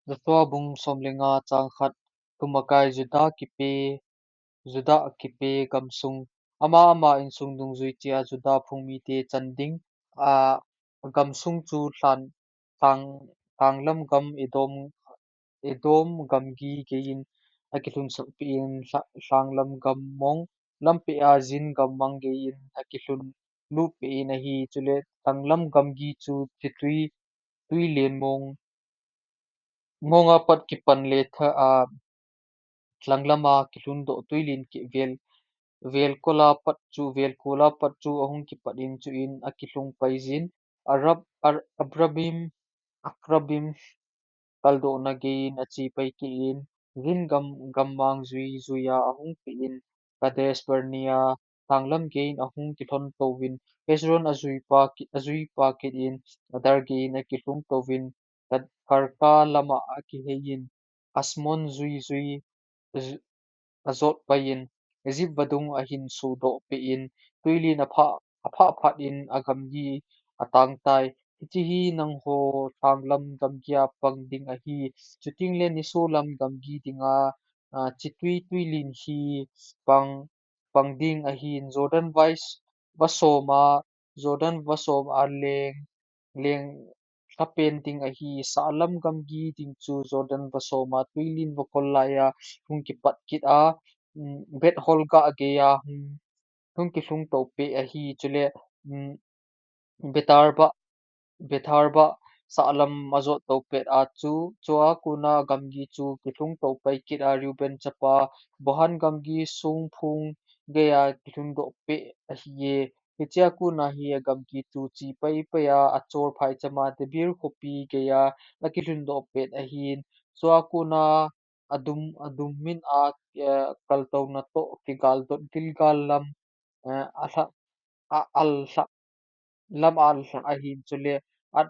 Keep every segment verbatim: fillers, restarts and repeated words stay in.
Joshua bung som le nga chang khat. Tumakai Judah kipe, Judah kipe gamsung. Ama ama insung dungjui chia Judah phung mite chan ding. A gamsung chu lhan, lhang, lhanglam gam Edom, Edom gamgi geiyin akilhun sakpeh in, lha-, lhanglam gam mong lampeh a Zin gammang geiyin akilhun lutpeh in ahi. Chule lhanglam gamgi chu chitui, tui len mong, monga pat kipan le tha a, lhanglam a kilhun doh tui len ki vel, velkol a pat chu, velkol a pat chu ahung kipat in chuin akilhung pai jin, Arab, Ar-, Abrabim, Akrabim kaldohna geiyin ache pai kit in, Zin gam, gammang jui, jui a ahung peh in, Kadesh Barnea lhanglam geiyin ahung kilhon touvin, Hezron ajui pa ki-, ajui pa kit in, Adar geiyin akilhung touvin, Ka-, Karka lama akihei in, Asmon jui jui, ju-, ajot pai in, Egypt vadung ahin sudoh peh in, tui len aphah, aphah phat in agamgi atang tai. Hiche hi nangho lhanglam gamgi a pang ding ahi. Chuteng le nisolam gamgi dinga, a, chitui tui len hi pang, pang ding ahin. Jordan vai s-, vasom a, Jordan vasom a leng, leng lhapen ding ahi. Sahlam gamgi ding chu Jordan vasom a tui len vakol lai a hung kipat kit a, um, Beth Hogla gei a hung, hung kilhung toupeh ahi. Chule, um, Beth-araba, Beth-araba sahlam ajot toupeh a chu, chua kona gamgi chu kilhung toupai kit a, Reuben chapa Bohan gamgi songphung gei a kilhun doh peh ahi e. Hichea kona hi agamgi chu che pai pai a, Achor phaicham a Debir khopi gei a akilhun doh peh ahin. Chua kona Adum, Adumim a, eh, kaltouna toh kigaldot Gilgal lam, eh, alha, a, alha, lam alha ahin. Chule, a,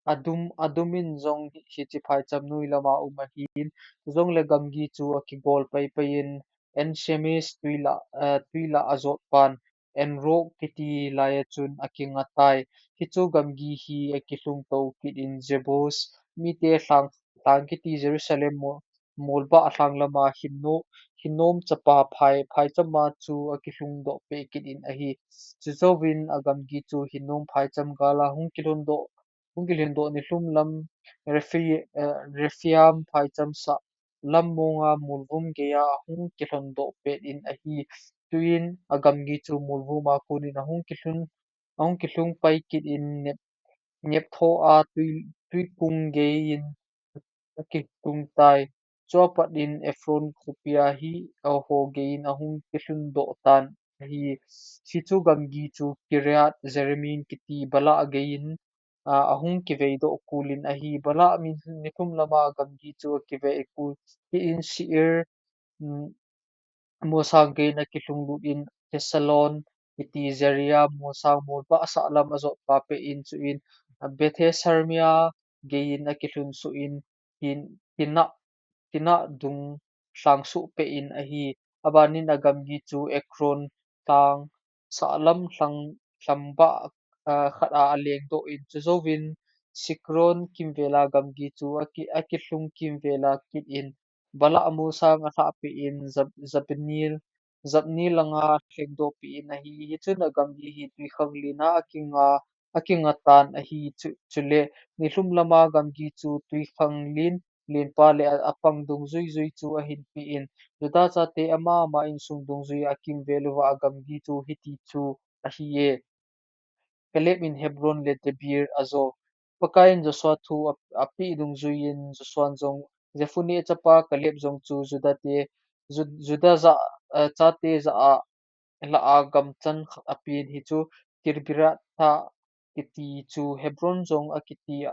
Adum, Adumim jong hi, hiche phaicham noi lama um ahin. Chujongle gamgi chu akigol pai pai in, En-shemesh tui lah, eh, tui lah ajot pan, En-rogel kiti lai a chun akinga tai. Hichu gamgi hi akilhung tou kit in, Jebus mite lhang, lhang kiti Jerusalem mo-, molbah lhanglam a Hinno-, Hinnom chapa phai, phaicham a chu akilhung doh peh kit in ahi. Chujouvin agamgi chu Hinnom phaicham gal a hung kilhun doh, hung kilhun doh nilhum lam Rephi-, eh, Rephaim phaicham sahlam monga molvum gei a hung kilhun doh peh in ahi. Chuin agamgi chu molvum a kon in ahung kilhun, ahung kilhung pai kit in Nep-, Nephtoah tui, tuikung gei in akitung tai. Chua pat in Ephron khopi a hi, a, ho gei in ahung kilhun doh tan ahi. Hichu gamgi chu Kiriath Jearim kiti Baalah gei in, a, ahung kivei doh kul in ahi. Baalah min nilhum lama gamgi chu akivei kul kit in Seir, um, molsang gei in akilhung lut in Kesalon kiti Zered molsang molbah sahlam ajot pa peh in chuin, a, Beth-semes gei in akilhun suh in Tin-, Timnah, Timnah dung lhang suh peh in ahi. Aban in agamgi chu Ekron lhang sahlam lhang, lhambah, a, khat a aleng doh in chujouvin Siklag kimvel a gamgi chu aki, akilhung kimvel a kit in Baalah molsang alhah peh in Jab-, Jabneel, Jabneel langa lhengdoh peh in ahi. Hichun agamgi hi tuikhanglen a akinga, akinga tan ahi chu, chule nilhum lama gamgi chu tuikhanglen, lenpa le a, apang dungjui jui chu ahin peh in Judah chate ama ama insung dungjui a akimvel uva agamgi chu hiti chu ahi e. Caleb in Hebron le Debir ajo. Pakaiyin Joshua thu a, apeh dungjuiyin Joshua'n jong Jephunneh chapa Caleb jong chu Judah te, Ju-, Judah jah, eh, chate jah a, lah a gamchan khat apen, hichu Kibroth-hattaavah kiti chu Hebron jong akiti,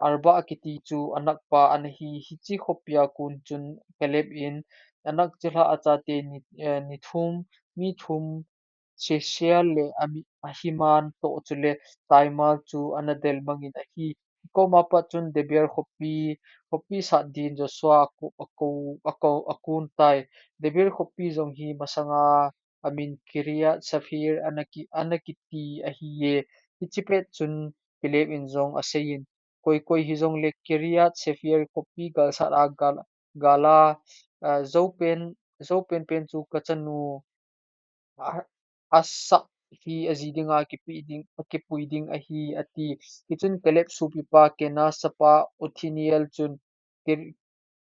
Arba akiti chu Anak pa ana hi. Hiche khopi a kon chun Caleb in Anak chilhah a chate ni, eh, ni thum, mi thum, Sheal le Ami-, Ahiman toh chule Talmai chu ana delmang in ahi. Hikoma pat chun Debir khopi, khopi sat din Joshua ako, ako, ako, akon tai. Debir khopi jong hi masanga amin Kiriath Sepher ana ki, ana kiti ahi e. Hiche pet chun Caleb in jong aseiyin, koi koi hijongle Kiriath Sepher khopi galsat a gal, gala, ah, jou pen, jou penpen chu kachanu, ah, Asa hi aji dinga kipe ding, kipui ding ahi, ati. Hichun Caleb sopipa Kenaz chapa Othniel chun Kir-,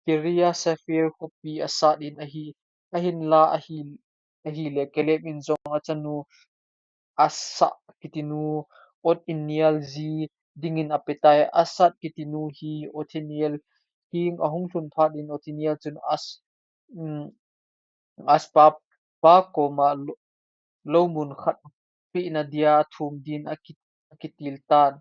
Kiriath Sepher khopi asat in ahi, ahinla ahi, ahile Caleb in jong achanu Asa kitinu Othniel ji dingin apetai. Asa kitinu hi Othniel heng ahung lhun phat in Othniel chun As-, um, Aspa pa koma lo, lomun khat pehna dia athum din aki, akitil tan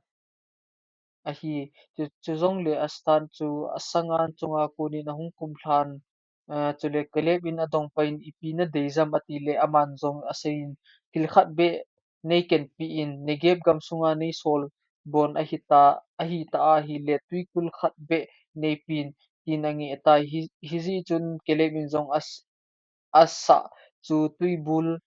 ahi. Chu, chujongle Asa chu asangan chunga konin ahung kumlhan, ah, chule Caleb in adongpaiyin, ipi nadei jam atile aman jong aseiyin, thil khat beh neikenpi in, Negeb gam sunga neisol bon ahita, ahita ahile tuikul khat beh neipin, tin angeh tai. Hi, hijeh chun Caleb in jong As-, Asa chu tuibul,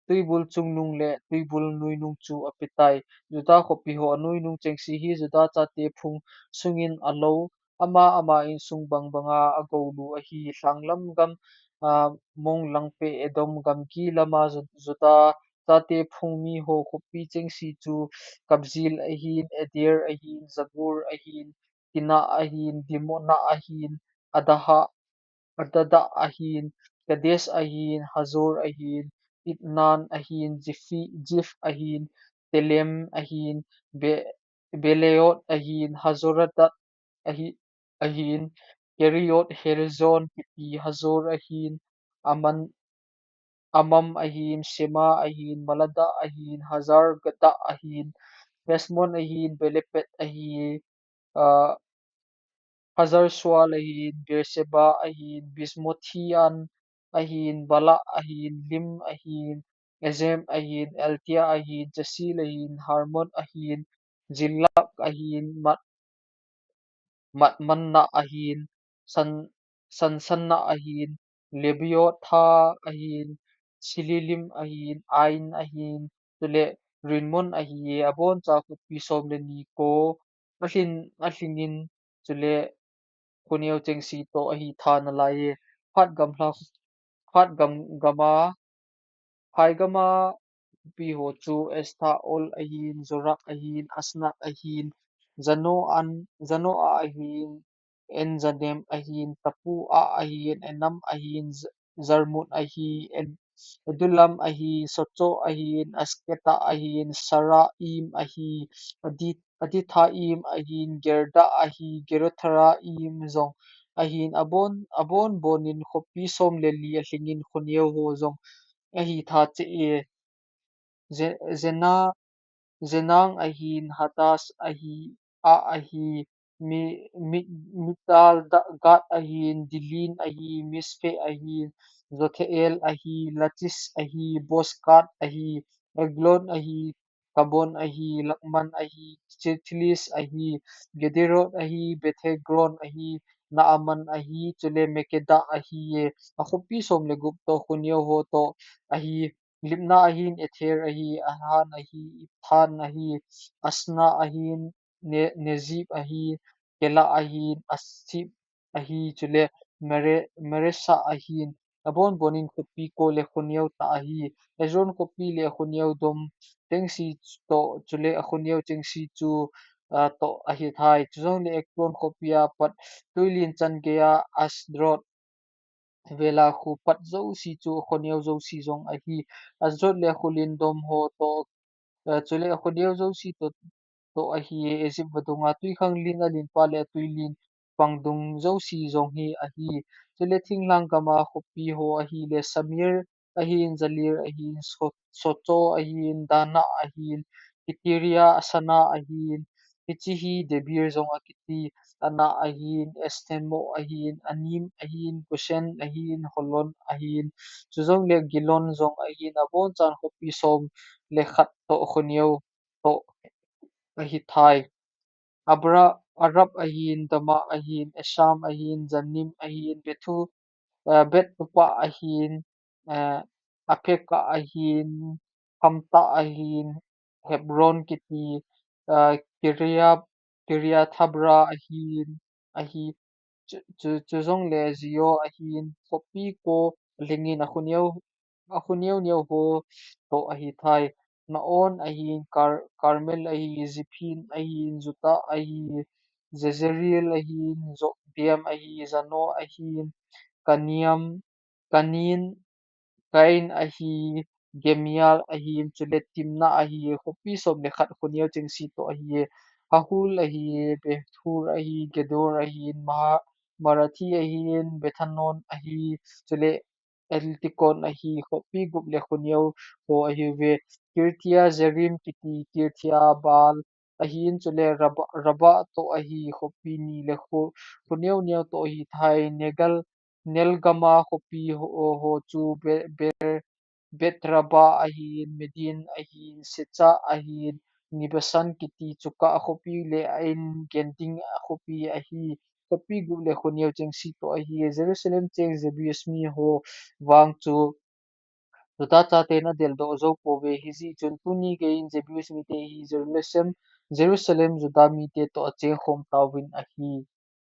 tuibul chungnung le tuibul nuinung chu apetai. Juda khopi ho anuinung chengse hi Juda chate phung sungin alou, ama ama insung bang banga agoulu ahi, lhanglam gam, ah, mong langpeh Edom gamgi lama Ju-, Juda chate phung miho khopi chengse chu Kabzeel ahin, Eder ahin, Jagur ahin, Timna ahin, Dimona ahin, Adaha, Adada ahin, Kedes ahin, Hazor ahin, Itnan ahin, Ziphi, Ziph ahin, Telem ahin, Be-, Bealoth ahin, Hazor-hadad ahi, ahin, Kerioth Hezron kiti Hazor ahin, Aman, Amam ahin, Shema ahin, Molada ahin, Hazar-gadda ahin, Heshmon ahin, Beth-pelet ahin, ah, Hazar-shual ahin, Beersheba ahin, Beth-jimothiah ahin, Baalah ahin, Iim ahin, Ezem ahin, Elteke ahin, Kesil ahin, Hormah ahin, Ziklag ahin, Mad-, Madmannah ahin, San-, Sansannah ahin, Lebaoth ahin, Shilhim ahin, Ain ahin, chule Rimmon ahi, aboncha khopi som le ni ko alhin, alhingin, chule khoneo chengse toh ahi tha nalaiye. Phat gamla, phat gam, gama, phai gama khopi ho chu Eshtaol ahin, Zorah ahin, Ashnah ahin, Zanoah, Zanoah ahin, En-gannim ahin, Tappuah ahin, Enam ahin, Z-, Jarmuth ahi, Ed-, Adullam ahi, Socoh ahin, Azekah ahin, Shaaraim ahi, Adi-, Adithaim ahin, Gedera ahi, Gederothaim jong ahin, abon, abon bonin khopi som le li alhingin khoneo ho jong ahi tha cheh e. Ze-, Zena-, Zenan ahin, Hadashah ahi, ah ahi, Mi-, Mi-, Migdal-gad ahin, Dilean ahi, Mizpeh ahin, Joktheel ahi, Lachish ahi, Bozkath ahi, Eglon ahi, Gabaon ahi, Lahmam ahi, Kechilah ahi, Gederoth ahi, Beth-dagon ahi, Naaman ahi, chule Makkedah ahi, akhopi som le gup toh khoneo ho toh ahi. Libnah ahin, Ether ahi, Ahan ahi, Iphtah ahi, Ashnah ahin, Ne-, Nezib ahi, Keilah ahin, Aksib ahi, chule Mere-, Mareshah ahin, abon bonin khopi ko le khoneo tah ahi. Hezron khopi le akhoneo dom chengse toh, chule akhoneo chengse chu, ah, toh ahi tai. Chujongle Ekron khopia pat tuilen chan geiya Ashdod vela kho pat jouse chu akhoneo jouse jong ahi. Ashdod le akholen dom ho toh, eh, chule akhoneo jouse toh, toh ahi. Egypt vadunga twikhanglen alenpa le atuilen pangdung jouse jong hi ahi. Chule thinglhang gama khopi ho ahile Shamir ahin, Jazer ahin, So-, Socoh ahin, Dannah ahin, Ketirah, Sana ahin, hiche hi Debir jong akiti, Anab ahin, Eshtemoh ahin, Anim ahin, Goshen ahin, Holon ahin, chujongle Giloh jong ahin, abonchan khopi som le khat toh khoneo toh ahi tai. Abra-, Arab ahin, Dama ahin, Eshan ahin, Zanim ahin, Bethu-, eh, Beth-tappuah ahin, eh, Aphekah ahin, Hamdah ahin, Hebron kiti, eh, Kiriath Kiriath-arba ahin, ahi, chu, chu, chujongle Zior ahin, khopi ko lhingin akhoneo, akhoneo neo ho toh ahitai. Maon ahin, Kar-, Karmel ahi, Ziph ahin, Juttah ahi, Jezreel ahin, Jokdeam ahi, Zanoah ahin, Kaniam, Kanin, Kain ahi, Gibeah ahi, chule Timnah ahi, khopi som le khat khoneo chengse toh ahi, Halhul ahi, Bethul ahi, Gedor ahi, Maha-, Maarath ahi, Beth-anoth ahi, chule Eltekon ahi, khopi gup le khoneo ho ahiuve. Kiriath-jearim kiti, Kiriath-baal ahin, chule Rabba, Rabba toh ahi, khopi ni le kho, khoneo neo toh ahitai. Negal, Negev gama khopi ho, ho chu Be-, Be-, Beth-arabah ahin, Middin ahin, Sechah ahin, Nibshan kiti chu Makkah khopi le a-in gending khopi ahi, khopi gup le khoneo chengse toh ahi. Jerusalem cheng Jebus mi ho vang chu Judah chaten adeldoh jou pouve, hijeh chun tuni geiyin Jebus mite hi Jerusalem, Jerusalem Judah mite toh achengkhom tauvin ahi.